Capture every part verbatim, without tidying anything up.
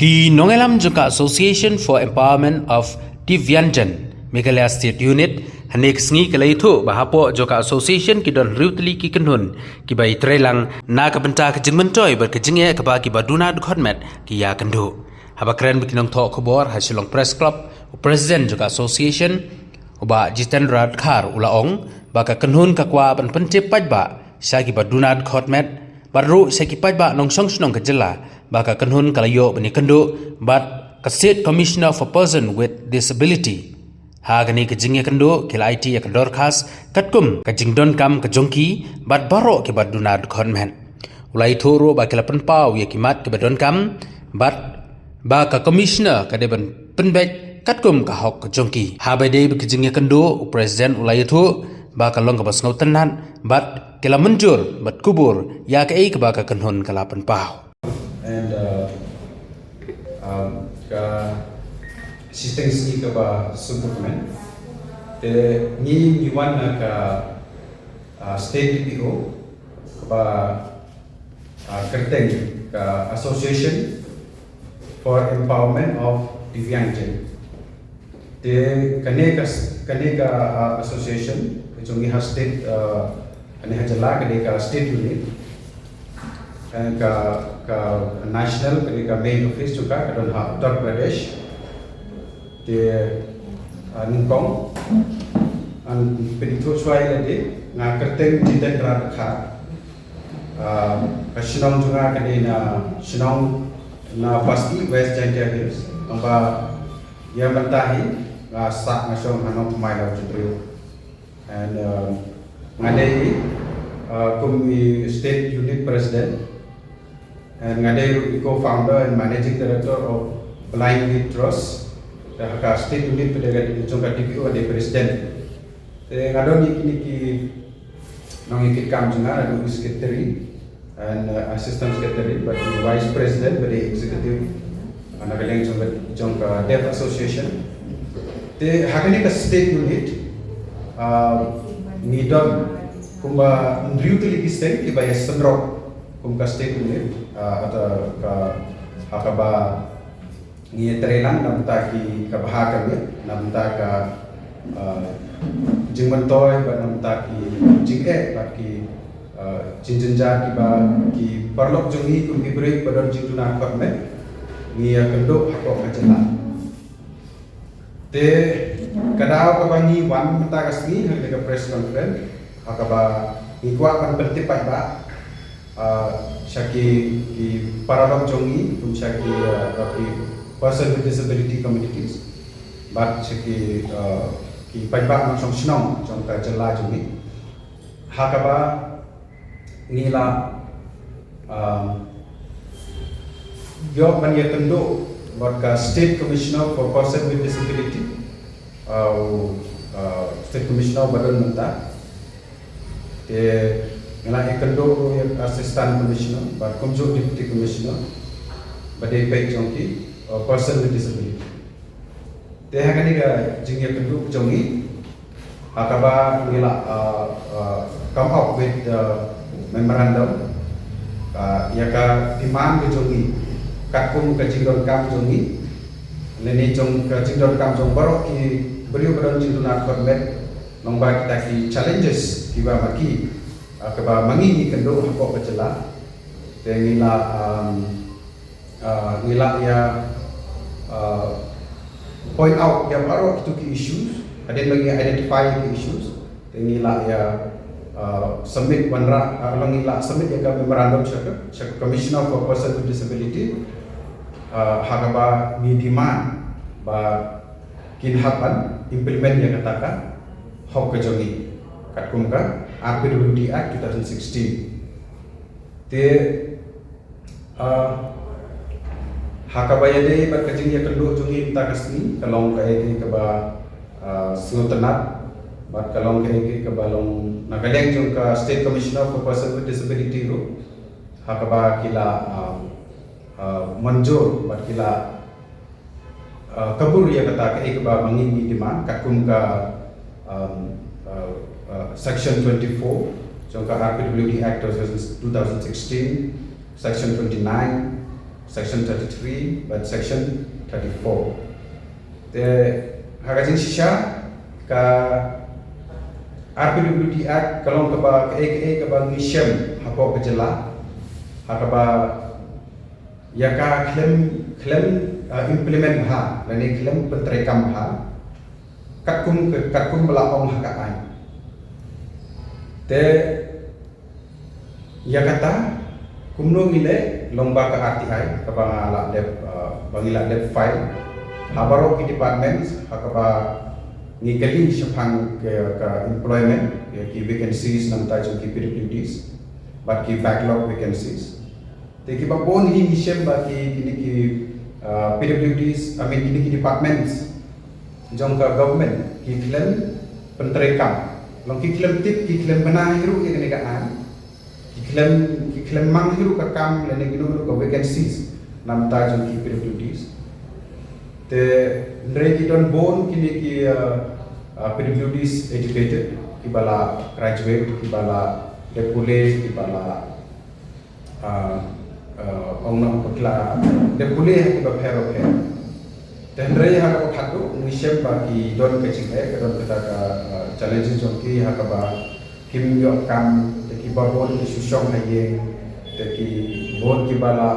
Ki nongïalam jong ka Association for Empowerment of Divyangjan Meghalaya State Unit, hynne ka sngi ki la ïathuh ba hapoh jong ka association ki don hynriew tylli ki kynhun kiba ïatreilang na ka bynta ka jingmyntoi bad ka jingeh kaba kiba duna dkhot met ki ïakynduh. Haba kren bad ki nongthoh khubor ha Shillong Press Club, u president jong ka association, u Bah Jitendra Dkhar, u la ong ba ka kynhun ka kwah ban pyntip paidbah sha kiba duna dkhot met bad ruh sha ki paidbah nongshong shnong ka jylla ba ka kynhun ka la ïoh ban ïakynduh bad ka State Commissioner for Person with Disability. Ha kane ka jingïakynduh ki la aiti ïa ka dorkhas katkum ka jingdonkam ka jong ki bad baroh kiba duna dkhot met. U la ïathuh ruh ba ki la pynpaw ïa ki mat kiba donkam bad ba ka Commissioner ka dei ban pynbeit katkum ka hok ka jong ki. Haba ïadei bad ka jingïakynduh, u president u la ïathuh ba ka long kaba sngewtynnat bad ki la mynjur bad kubur ïa kaei kaba ka kynhun ka la pynpaw. And uh, um, ka shiteng sngi kaba suk bukmen te ngi ngi wan na ka uh, state D P O kaba uh, kyrteng ka Association for Empowerment of Divyangjan. Te kane ka kane ka uh, association ka jong ngi ha state uh, kane ha jylla kane ka state unit. Ka ka national kane ka main office jong ka ka don ha Uttar Pradesh. Te uh, nyngkong an pynithuh shuwa ïa lade nga kyrteng Jitendra Dkhar. Uh, ka shnong jong nga ka dei na shnong na Basti, West Jaintia Hills. Tangba ïa mynta hi nga sah nga shong ha Nongthymmai Lawjynriew. And uh, nga dei uh, kum i state unit president. And nga dei ruh i co-founder and managing director of Blind Lead Trust. Te ha ka state unit pat ka dei jong ka D P O nga dei president. Te nga don ïa kine ki nongïakitkam jong nga, nga don i secretary and uh, assistant secretary, bad i vice president bad i executive uh, na ka liang jong ka jong ka Deaf Association. Te ha kane ka state unit uh, ngi don kumba hynriew tylli ki seng kiba ïasynrop kum ka state unit uh, ata ka ha kaba ngi ïatreilang na bynta ki ka bha ka miat, na bynta ka uh, jingmyntoi bad na bynta ki jingeh bad ki uh, jingjynjar kiba ki paralok jong ngi kum ki briew ba don jingduna khot met ngi ïakynduh hapoh ka jylla. Te ka daw kaba ngi wan mynta ka sngi ha kane ka press conference ha kaba ngi kwah ban pyntip paidbah uh, sha ki ki paralok jong ngi kum sha ki uh, ki person with disability communities bad sha ki uh, ki paidbah nongshong shnong jong ka jylla jong ngi. Ha kaba ngi la um, ïoh ban ïakynduh bad ka State Commissioner for Person with Disability uh, uh, State Commissioner ba don mynta. Te ngi la ïakynduh ruh ïa Assistant Commissioner bad kumjuh Deputy Commissioner ba dei peit jong ki uh, person with disability. Te ha kane ka jingïakynduh jong ngi ha kaba ngi la uh, uh, come up with the memorandum uh, ïa ka demand ka jong ngi katkum ka jingdonkam jong ngi lane jong ka jingdonkam jong baroh ki briew ba don jingduna khot met. Nongba kita ki challenges kiba ma ki uh, kaba ma ngi ngi kynduh hapoh ka jylla. Te ngi la um, uh, ngi la ïa uh, point out ïa baroh kitu ki issues. Hadien ba ngi identify ki issues te ngi la ïa uh, submit wanrah uh, ngi la submit ïa ka memorandum sha ka sha ka Commissioner for Person with Disability uh, ha kaba ngi demand ba kin hap ban implement ïa kata ka hok ka jong ngi katkum ka R P W D Act two thousand sixteen. Te uh, ha kaba ïadei bad ka jingïakynduh jong ngi mynta ka sngi ka long kaei kaei kaba uh, sngewtynnat bad ka long kaei kaei kaba long na ka liang jong ka State Commissioner for Person with Disability ruh ha kaba ki la uh, uh, mynjur bad ki la uh, kabur ïa kata kaei kaba ma ngi ngi demand katkum ka um, uh, uh, section twenty-four jong ka R P W D Act two thousand sixteen, section twenty-nine, section thirty-three bad section thirty-four. Te ha ka jingshisha, ka R P W D Act ka long kaba kaei kaei kaba ngi shem hapoh ka jylla, ha kaba ïa ka khlem, khlem, uh, implement bha lane khlem pyntreikam bha, katkum, katkum ba la ong ha ka aiñ. Te ïa kata, kumno ngi leh, long ba ka R T I kaba nga la dep, uh, ba ngi la dep file ha baroh ki departments, ha kaba ngi kylli shaphang ka, ka employment, ïa ki vacancies na bynta jong ki P W Ds bad ki backlog vacancies. Te kiba bun hi ngi shem ba ki, kine ki, uh, P W Ds, I mean, kine ki departments jong ka government ki khlem pyntreikam. Long ki khlem tip, ki khlem bna hi ruh ïa kane ka aiñ. Ki khlem, ki khlem mang hi ruh ka kam lane kino kino ka vacancies na bynta jong ki P W Ds. Te hynrei ki don bun kine ki, uh, uh, P W Ds educated, kiba la graduate, kiba la dep pule, kiba la, uh, uh, ong noh ba ki la dep pule ha kiba pher bapher. Te hynrei ha kaba khatduh ngi shem ba ki don ka jingeh, ka don kata ka, uh, challenges jong ki ha kaba kim ïoh kam, te kiba bun ki shu shong ha ïing, te ki bun kiba la,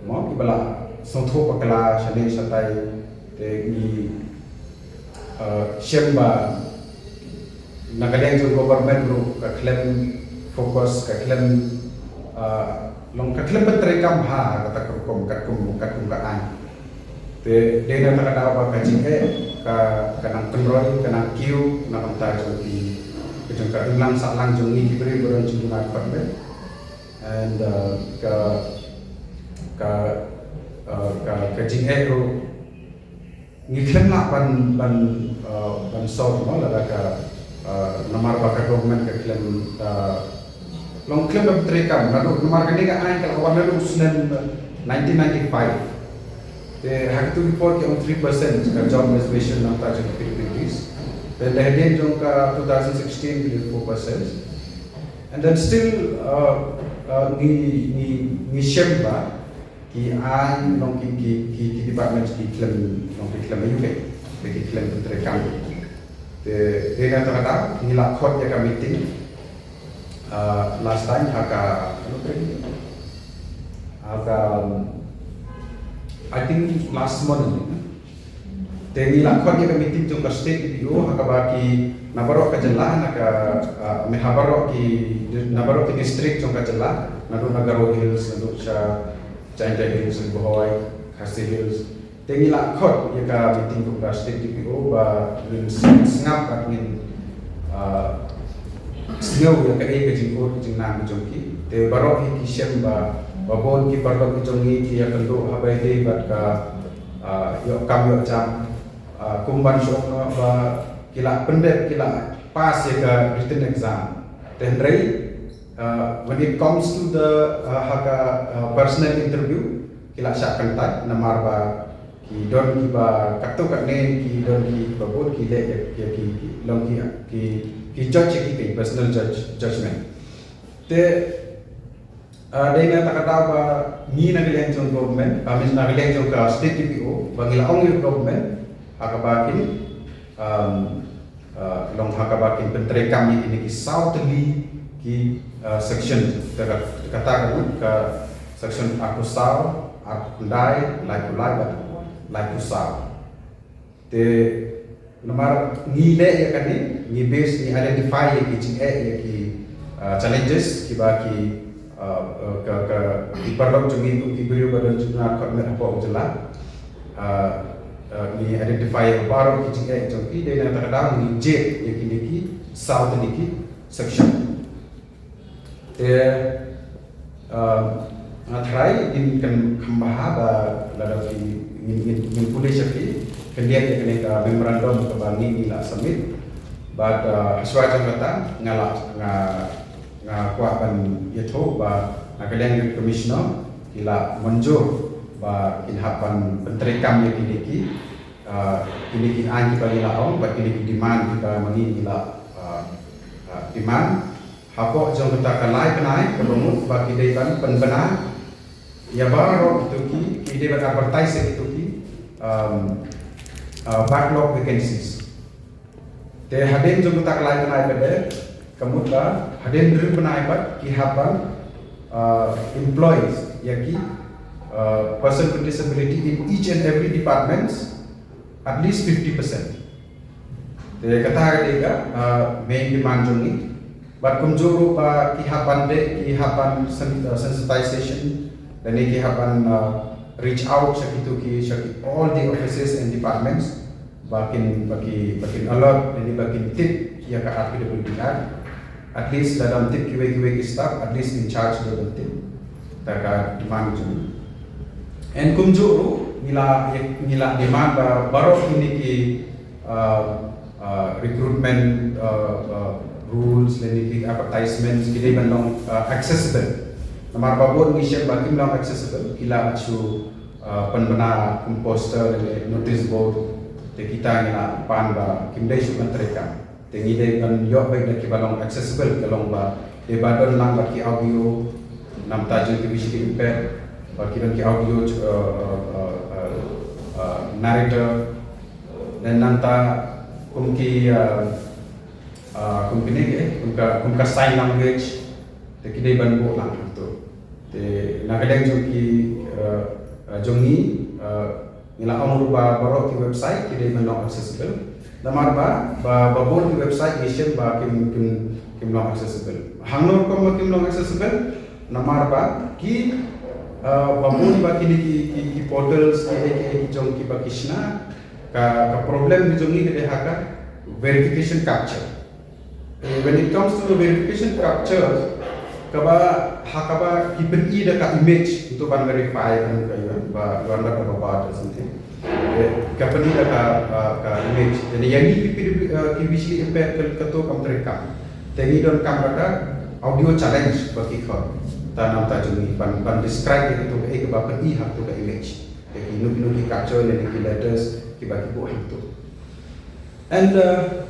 mo, kiba la sngewthuh bakla shane shatai, te ngi, uh, shem ba na ka liang jong government ruh ka khlem focus, ka khlem, uh, long ka khlem pyntreikam bha kata ka rukom katkum, katkum ka aiñ. Te dei na kata ka daw ba ka jingeh ka, ka nang pynroi, ka nang kiew na ka bynta jong ki, ka jong ka imlang sahlang jong ngi ki briew ba don jingduna khot met. And, uh, ka, ka, uh, ka, ka jingeh ruh ngi khlem lah ban, ban, uh, ban solve, mo, lada ka, uh, namar ba ka government ka khlem, uh, long khlem ban treikam, naduh namar kane ka aiñ ka la wan naduh u snem nineteen ninety-five. Te ha katu ki por ki ong three percent ka job reservation na bynta jong ka P W Ds. Te da hadien jong ka two thousand sixteen ki dei four percent. And then still, uh, uh, ngi, ngi, ngi shem ba ki aiñ, long ki, ki, ki, ki department ki khlem, long ki khlem ayu ke, ki khlem pyntreikam. Te, te na kata ka daw ngi la khot ïa ka meeting, uh, last time ha ka, ha ka, um, I think last month. Te ngi la khot ïa ka meeting jong ka state D P O ha kaba ki na baroh ka jylla, na ka, ah, me ha baroh ki, na baroh ki district jong ka jylla, naduh na Garo Hills, naduh sha Jaintia Hills, Ri Bhoi, Khasi Hills. Te ngi la khot ïa ka meeting jong ka state D P O ba ngin sngap bad ngin, ah, sngew ïa kaei ka jingud ka jingnang ka jong ki. Te baroh hi ki shem ba, ba bun ki paralok ki jong ngi ki ïakynduh ha ba ïadei bad ka, ah, ïoh kam ïoh jam. Ah, kum ban shu ong ba ki la pyndep, ki la pass ïa ka written exam. Te hynrei, ah, when it comes to the, ah, ha ka, ah, personal interview, ki la shah kyntait namar ba ki don kiba katto katne, ki don kiba bun ki leh ïa ki, ki, ki long ki, ki, ki judge ïa ki, ki personal judge, judgment. Te, ah, dei na kata ka daw ba ngi na ka liang jong government, ah, means na ka liang jong ka state D P O, ba ngi la ong ïa government ha kaba kin, um, ah, long ha kaba kin pyntreikam ïa kine ki saw tylli ki, ah, section, te ka, kata ka mut ka section arphew saw, arphew khyndai, laiphew lai bad laiphew saw. Te namar ngi leh ïa kane, ngi base, ngi identify ïa ki jingeh, ïa ki, ah, challenges kiba ki, ah, ah, ka, ka, ki paralok jong ngi kum ki briew ba don jingduna khot met hapoh jylla. Ah, ah, ngi identify ïa baroh ki jingeh jong ki, dei na kata ka daw ngi jied ïa kine ki saw tylli ki section. Te, um, nga tharai ngin kham bha ba lada phi, ngin, ngin, ngin pule sha phi khyndiat ïa kane ka memorandum kaba ngi, ngi la submit. Bad, uh, hashwa jong kata nga la, nga, nga kwah ban ïathuh ba na ka liang ka commissioner ki la mynjur ba kin hap ban pyntreikam ïa kine ki, uh, kine ki aiñ kiba ngi la ong bad kine ki demand kiba ma ngi, ngi la, uh, uh, demand. Hapoh jong kata ka lai bnai kaba mut ba ki dei ban pynbna Ïa baroh kito ki, ki dei ban advertise ïa kito ki, um, uh, backlog vacancies. Te hadien jong kata ka lai bnai pat de, ka mut ba hadien hynriew bnai pat ki hap ban, uh, employ ïa ki, uh, person with disability in each and every departments, at least fifty percent. Te kata ka dei ka, uh, main demand jong ngi. Bad kumjuh ruh ba ki hap ban de, ki hap ban sen-, uh, sensitization, lane ki hap ban, uh, reach out sha kito ki, sha ki all the offices and departments, ba kin, ba ki, ba kin alert, lane ba kin tip ïa ka R P W D Act. At least lada ym tip kiwei kiwei ki staff, at least in charge dei ban tip. Kata ka demand jong ngi. And kumjuh ruh ngi la, ngi la demand ba baroh kine ki, uh, uh, recruitment, uh, uh, rules, lane ki advertisements, ki dei ban long, uh, accessible. Namar ba bun ngi shem ba kim long accessible, ki la shu, uh, pynbna kum poster lane notice board, te kita ngi la pan ba kim dei shuh ban treikam. Te ngi dei ban ïoh beit da kiba long accessible, ka long ba dei ba don lang bad ki audio, namta jong ki visually impaired, bad ki don ki audio, uh, uh, uh, uh, uh, narrator, dan namta kum ki, uh, uh, kum kine ki, kum ka, kum ka sign language, te ki dei ban buh lang hangto. Te na ka liang jong ki, uh, uh, jong ngi, uh, ngi la ong ruh ba baroh ki website ki dei ban long accessible. Namar ba, ba, ba bun ki website ngi shem ba kim, kim, kim long accessible. Hangno rukom ba kim long accessible? Namar ba ki, uh, ba bun ba kine ki, ki, ki portals ki, ki, ki jong kiba ki shna, ka, ka problem ki jong ngi ka dei ha ka verification captcha. Eh, when it comes to verification captcha, kaba, ha kaba ki pyni da ka image, to ban verify kan ka ïa, ba, ba wan da kaba bad or something. Eh, ka pyni da ka, uh, ka image. Lane ïa ngi ki, ki, uh, ki visually impaired ka, kato kam treikam. Te ngi donkam da ka audio challenge ba ki khot. Te namta jong ngi ban, ban describe ïa kato ka, eh, kaba pyni ha kato ka image. Ïa kino kino ki captcha lane ki letters kiba ki buh hangto. And, uh,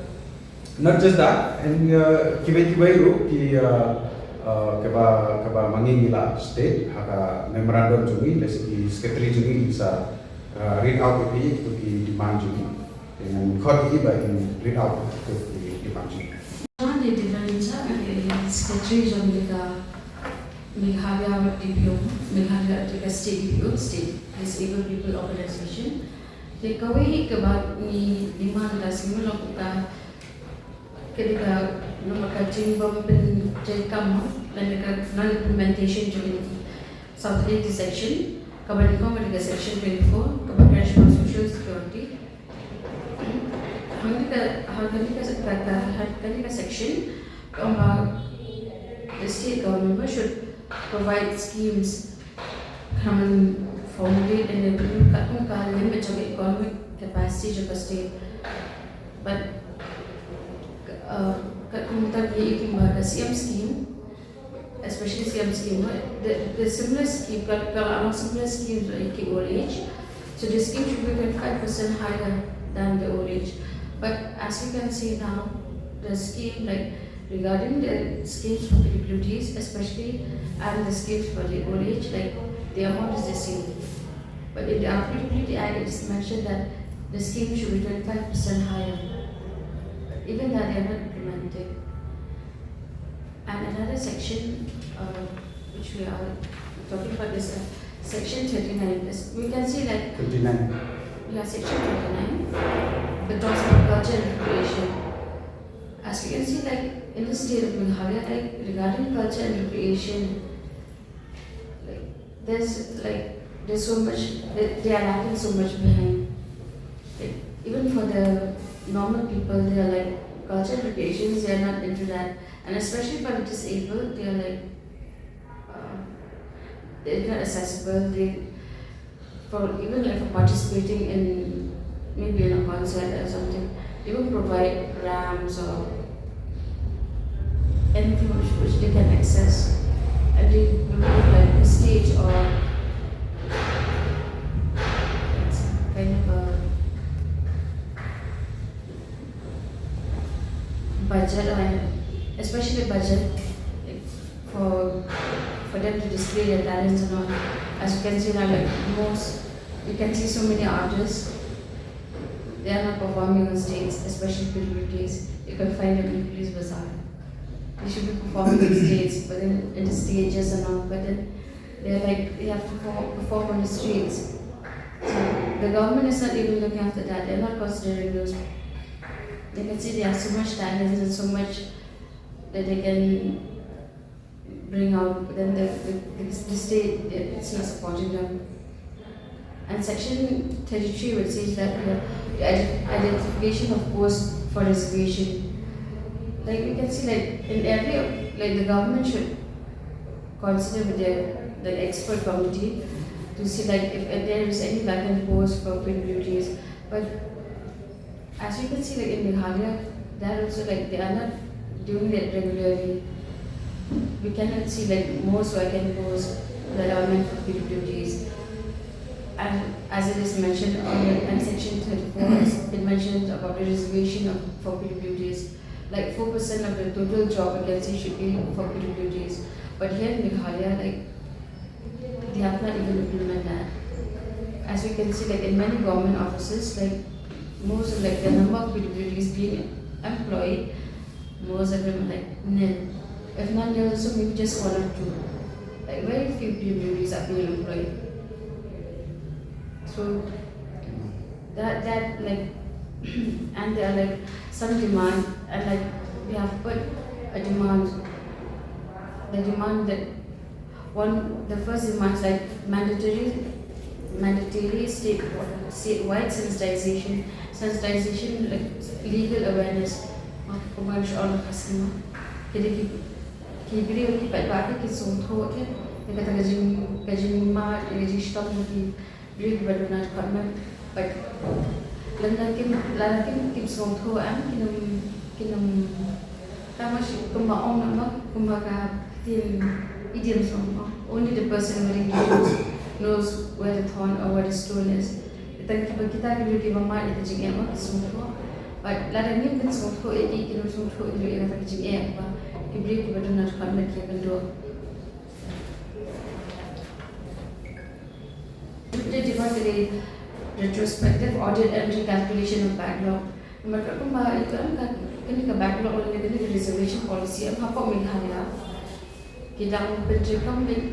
not just that, and, uh, kiwei kiwei ruh ki, uh, uh, kaba, kaba ma ngi ngi la state ha ka memorandum jong ngi, lehse ki secretary jong ngi kin sa, uh, read out ïa ki, ïa ki demand jong ngi. Te ngan khot ïa ki ba kin read out ïa ki demand jong ngi. John de Differenza, eh, secretary jong ngi ka Meghalaya D P O, Meghalaya ka State D P O, State Disabled People Organization. Te kawei kaba ngi demand da sngewlong ka, ka dei ka namar ka jingbym pyntreikam lane ka non-implementation jong ka South East section, kaba nyngkong ka dei ka section twenty-four, kaba kren shaphang social security. Hangne ka, hangne ka, ka, ka, hangne ka section ka ong ba the state government should provide schemes, kan formulate and implement katkum ka limit jong ka economic capacity jong ka state. But, uh, katkum mynta ngi ïohi ba ka C M scheme, especially C M scheme, the, the similar scheme, ka, ka la long similar schemes, like, ki old age. So the scheme should be twenty-five percent higher than the old age. But as you can see now, the scheme, like, regarding the schemes for P W Ds, especially, and the schemes for the old age, like, the amount is the same. But in the R P W D Act, it is mentioned that the scheme should be twenty-five percent higher. But even that, they are not implementing. And another section, uh, which we are talking about is, uh, section thirty-nine. As we can see, like, twenty-nine. Yeah, section twenty-nine, it talks about culture and recreation. As we can see, like, in the state of Meghalaya, like, regarding culture and recreation, like, there's, like, there's so much, they, they are lacking so much behind. Like, even for the normal people, they are like, culture and recreations, they are not into that. And especially for the disabled, they are like, uh, they're not accessible. They, for even, like, for participating in maybe in a concert or something, they will provide ramps or anything which, which they can access, and they will provide, like, a stage or, like, some kind of a budget, or especially budget, like, for, for them to display their talents and all. As you can see now, like most, you can see so many artists, they are not performing on stage, especially P W Ds. You can find them in Police Bazaar. They should be performing on stage, but then in the stages and all, but then they're like, they have to perform, perform on the streets. So the government is not even looking after that. They're not considering those. They can see they have so much talent and so much that they can bring out, but then the, the, the, the state, it's not supporting them. And section thirty-three, which says that the, the ident- identification of post for reservation. Like, we can see, like, in every, like, the government should consider with their, the expert committee to see, like, if, if there is any vacant post for P W Ds. But as you can see, like, in Meghalaya, that also, like, they are not doing that regularly. We cannot see, like, most vacant posts that are meant for P W Ds. And as it is mentioned on the, in section thirty-four, it mentions about the reservation of, for P W Ds. Like, four percent of the total job vacancy should be for P W Ds. But here in Meghalaya, like, they have not even implemented that. As we can see, like, in many government offices, like, most of, like, the number of P W Ds being employed, most of them are, like, nil. If not nil, also maybe just one or two. Like, very few P W Ds are being employed. So that, that, like, and there are, like, some demand, and, like, we have put a demand, the demand that one, the first demand is, like, mandatory, mandatory state, statewide sensitization, sensitization, like, legal awareness. Kumba ngi shu ong, ka dei ki, ki briew ki paidbah ki sngewthuh, ki, ïa kata ka jing, ka jingmad, ïa ka jingshitom ki briew kiba don ha department. But lada kim, lada kim, kim sngewthuh, em, kin ym, kin ym, tang ma shi kumba ong, em, kumba ka ktien idiom sngewthuh. Only the person wearing the shoes knows where the thorn or where the stone is. Tang kiba, kita ki briew kiba mad ïa ka jingeh, em, ki sngewthuh. But lada ngim, kin sngewthuh ïa ki, kin ym sngewthuh ïa kata ka jingeh ba ki briew kiba don ha department ki ïakynduh. Deputy Director, retrospective audit and recalculation of backlog. Namar kumba ïa ka, kane ka backlog lane kane ka reservation policy, em, hapoh Meghalaya ki dang pyntreikam beit,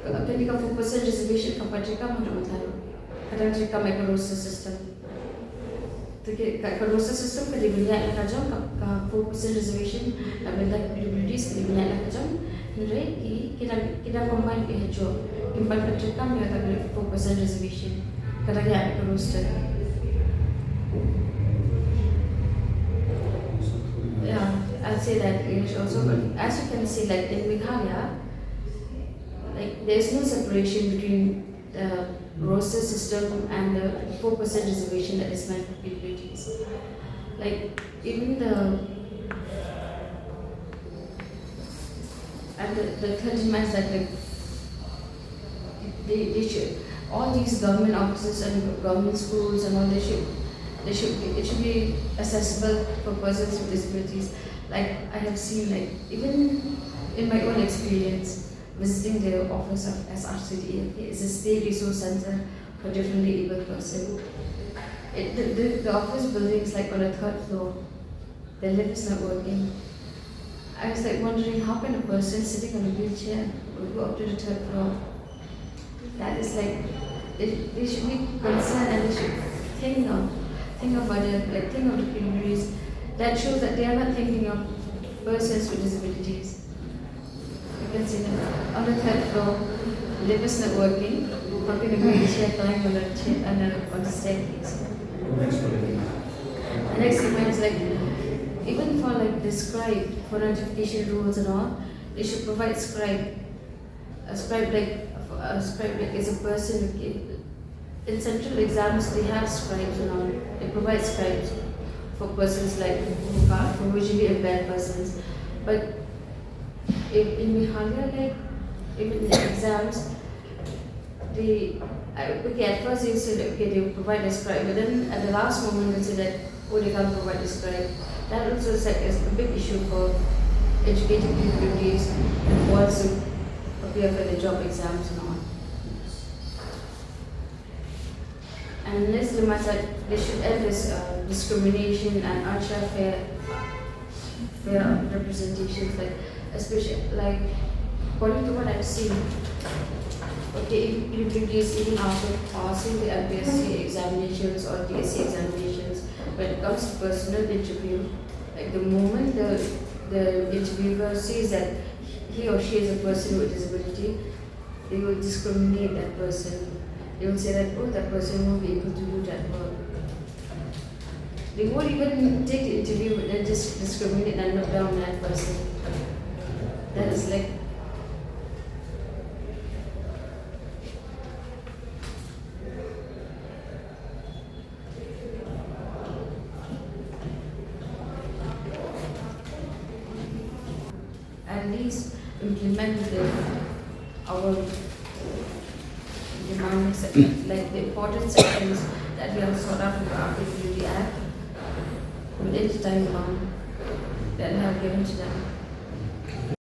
kane ka four percent reservation kam pyntreikam haduh mynta. Ka dang treikam ïa ka roster system. Te ka, ka, ka roster system ka dei bniah la ka jong, ka, ka four percent reservation na bynta ki P W Ds ka dei bniah la ka jong. Hynrei ki, ki dang, ki dang combine ki hajuh. Kim pat pyntreikam ïa ka four percent reservation. Ka dang ïa ka roster. Yeah, I'll say that in English also, but as you can see, like, in Meghalaya, like, there is no separation between the roster system and the four percent reservation that is meant for P W Ds. Like, even the, and the, the third demand is that, like, they, they should, all these government offices and government schools and all, they should, they should be, it should be accessible for persons with disabilities. Like, I have seen, like, even in my own experience, visiting the office of S R C D A, okay, it's a state resource center for differently abled person. It, the, the, the office building is, like, on the third floor. The lift is not working. I was, like, wondering how can a person sitting on a wheelchair will go up to the third floor. That is, like, they, they should be concerned and they should think of, think of other, like, think of the P W Ds. That shows that they are not thinking of persons with disabilities. You can see that on the third floor, lift is not working. How can a wheelchair climb on a chair, on a, on a staircase? Next one. The next demand is, like, even for, like, the scribe, for notification rules and all, they should provide scribe. A scribe, like, a scribe, like, is a person who can, in central exams, they have scribes and all. They provide scribes for persons, like, who can't, for visually impaired persons. But if in Meghalaya, like, even in the exams, they, I, okay, at first they said, okay, they will provide a scribe, but then at the last moment they said that, oh, they can't provide a scribe. That also is, like, is a big issue for educated P W Ds who wants to appear for the job exams and all. Unless the matter, they should end this uh, discrimination and unfair fair, fair representations. Like, especially, like, according to what I've seen, okay, if you do this even after passing the M P S C examinations or D S C examinations, when it comes to personal interview, like, the moment the the interviewer sees that he or she is a person with disability, they will discriminate that person. They will say that, oh, that person won't be able to do that work. They won't even take the interview, but they'll just discriminate and look down on that person. That is like at least implement the our demand sec- like the important sections that we have sought out in the R P W D Act within the time bound that we have given to them.